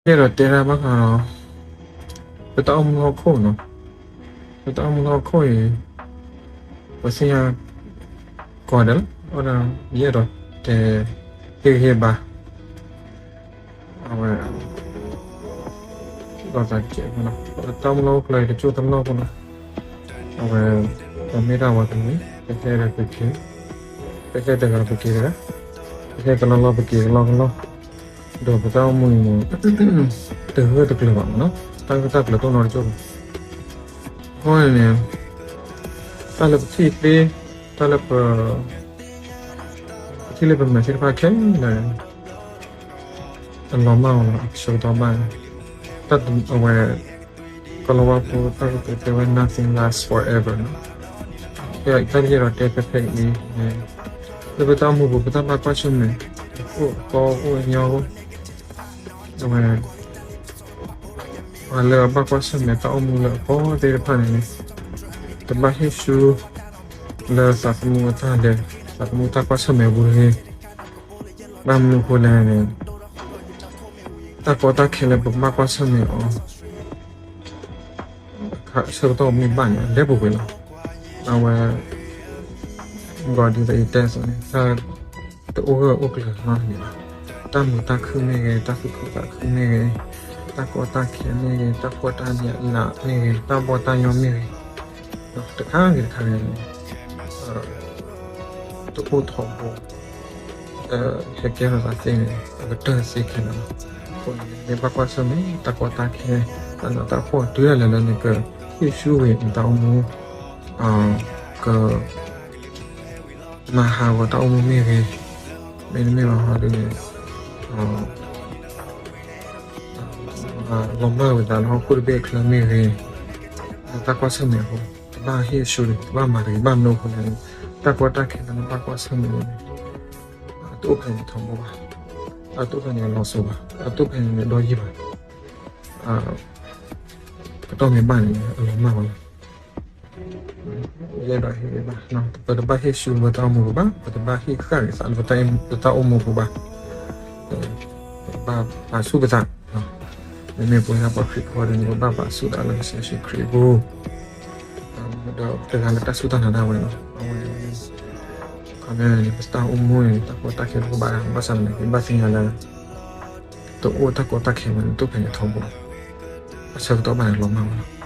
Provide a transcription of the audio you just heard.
ယအဲၣ်ဒိးတဲဒၣ်ဘၣ်ဃးဒီး ပတၢ်အိၣ်မူဟီၣ်ခိၣ်နီၤ, ပတၢ်အိၣ်မူဟီၣ်ခိၣ်အံၤ ပသ့ၣ်ညါကိးဂၤဒဲးလီၤ, အဃိဒီး ယအဲၣ်ဒိးတဲ ဟ့ၣ်ဂံၢ်ဟ့ၣ်ဘါ အဝဲ ဒီးသးကဲးဖိနီၤ, တၢ်အိၣ်မူလၢဟီၣ်ခိၣ်ချၢအံၤ တကၠိၢ်တလီၢ်ဖိနီၤ, အဝဲ ပမ့ၢ်ဒၣ်ပှၤတမှံၤ ပဟဲဒီးပက့ၤ, ပဟဲတဂၤပက့ၤတဂၤ, ပဟဲကလီလီၢ်ပက့ၤကလီကလီၢ်, ဒီးပတၢ်အိၣ်မူအံၤန့ၣ် တဂၢၢ်တကျၢၤဘၣ်မးနီၤ, တၢ်ဂၢၢ်တၢ်ကျၢၤတအိၣ်နီတကၠိၢ်ဘၣ်. အဃိန့ၣ်န့ၣ် တၢ်လၢပထံၣ်သ့, တၢ်လၢပ ပထံၣ်လၢပမဲာ်သ့ၣ်တဖၣ်ခဲလၢာ်န့ၣ် အလီၤမၢ်အီၤလီၤ, အဆၢကတီၢ်ဘၣ်န့ၣ် တၢ်အဝဲ ကလီဝါဖိတၢ်ကတိၤတဲဝဲ nothing lasts forever နီၤ. တၢ်ယအဲၣ်ဒိးတဲဖဲဖဲအံၤန့ၣ် လၢပတၢ်အိၣ်မူပူၤ ပတၢ်ဘၣ်ကွၢ်ဆၢၣ်မဲာ် အိၣ်အသီအိၣ်အညီအိၣ်, အဝဲ ပှၤလၢအဘၣ်ကွၢ်ဆၢၣ်မဲာ်တၢ်အိၣ်မူလၢအသီသ့ၣ်တဖၣ်န့ၣ်န့ၣ် တဘၣ်ဟ့ၣ်ဆူ လၢသးသမူအတၢ်လဲၤ သးသမူတၢ်ကွၢ်ဆၢၣ်မဲာ်အပူၤတဂ့ၤ. ဘၣ်မနုၤအဃိလဲၣ်န့ၣ် တၢ်ကီတၢ်ခဲလၢပကဘၣ်ကွၢ်ဆၢၣ်မဲာ်အီၤ အခါဆၢကတီၢ်မ့ၢ်ဘၣ်န့ၣ် အလဲပူၤကွံာ်လီၤ. အဝဲ ဘၣ်ဒ်သိးယတဲအသိးန့ၣ် တၢ်တအိၣ်ဂၢၢ်အိၣ်ကျၢၤနီတမံၤဘၣ်. တၢ်မုာ်တၢ်ခုၣ်မ့ၢ်ဂ့ၤ, တၢ်သူၣ်ခုသးခုမ့ၢ်ဂ့ၤ, တၢ်ကီတၢ်ခဲမ့ၢ်ဂ့ၤ, တၢ်ဖှီၣ်တၢ်ယာ်မ့ၢ်ဂ့ၤ, တၢ်ဘီၣ်တၢ်ညီမ့ၢ်ဂ့ၤ, တခါဂ့ၤတခါဂ့ၤန့ၣ် တအိၣ်ထီဘိ ဟဲကဲထီၣ်သးသ့န့ၣ် အကတၢၢ်သ့ခဲလၢာ်လီၤ. အဃိန့ၣ် မ့ၢ်ဘၣ်ကွၢ်ဆၢၣ်မဲာ် တၢ်ကီတၢ်ခဲ တၢ်နးတၢ်ဖှီၣ်တုၤဒၣ်လဲာ်လၢနက ဟ့ၣ်ဆူဝဲနတၢ်အိၣ်မူ က မၤဟးဂီၤတၢ်အိၣ်မူမ့ၢ်ဂ့ၤ, မ့တမ့ၢ်ဘၣ်ဟီဒ်န့ၣ် လီၤမၢ်ဝဲသးလၢဟီၣ်ခိၣ်တဘ့ၣ်အချၢမ့ၢ်ဂ့ၤ, တၢ်ကွၢ်ဆၢၣ်မဲာ်အဃိ တဘၣ်ဟ့ၣ်ဆူတဂ့ၤ, တဘၣ်မၤတဂ့ၤ, ဘၣ်မနုၤအဃိလဲၣ်န့ၣ် တၢ်ကီတၢ်ခဲလၢနဘၣ်ကွၢ်ဆၢၣ်မဲာ်န့ၣ် အတအိၣ်ဖဲန့ၣ်ထီဘိဘၣ်, အတအိၣ်ဖဲန့ၣ်အလီၤစိၤဘၣ်, အတအိၣ်ဖဲန့ၣ်အဒီယံာ်ဘၣ်. ကတီၢ်မ့ၢ်ဘၣ်န့ၣ် အလီၤမၢ်ဝဲလီၤ. ယအဲၣ်ဒိးဟ့ၣ်ဂံၢ်ဘါ, ပတဘၣ်ဟ့ၣ်ဆူလၢပတၢ်အိၣ်မူပူၤဘၣ်, ပတဘၣ်ဟ့ၣ်ဃာ်ဂ့ၤသးလၢပတၢ်အိၣ်မူပူၤဘၣ်. ပဘၣ်ပာ်ဆူၣ်ပသး, မ့မ့ၢ်ပဝဲဒၣ်ပှၤခရံာ်ဖိဒ်န့ၣ် ပဘၣ်ပာ်ဆူၣ်သးလၢကစၢ်ယ့ၣ်ၡူးခရံာ်အပူၤ, ဒီးတဂၤလၢတၢ်စူၢ်တၢ်နာ်ဒၣ်ဝဲလီၤ. အဝဲ ခီပညီန့ၣ် ပတၢ်အိၣ်မူန့ၣ် တၢ်ကီတၢ်ခဲတအိၣ်ဘၣ်, ဘၣ်ဆၣ်သနာ်က့ ဘၣ်သ့ၣ်ညါလၢ တအိၣ်တၢ်ကီတၢ်ခဲဝဲန့ၣ် တအိၣ်ဖဲန့ၣ်ထီဘိ, အဆၢကတီၢ်ဘၣ်န့ၣ် လီၤမၢ်ဝဲလီၤ.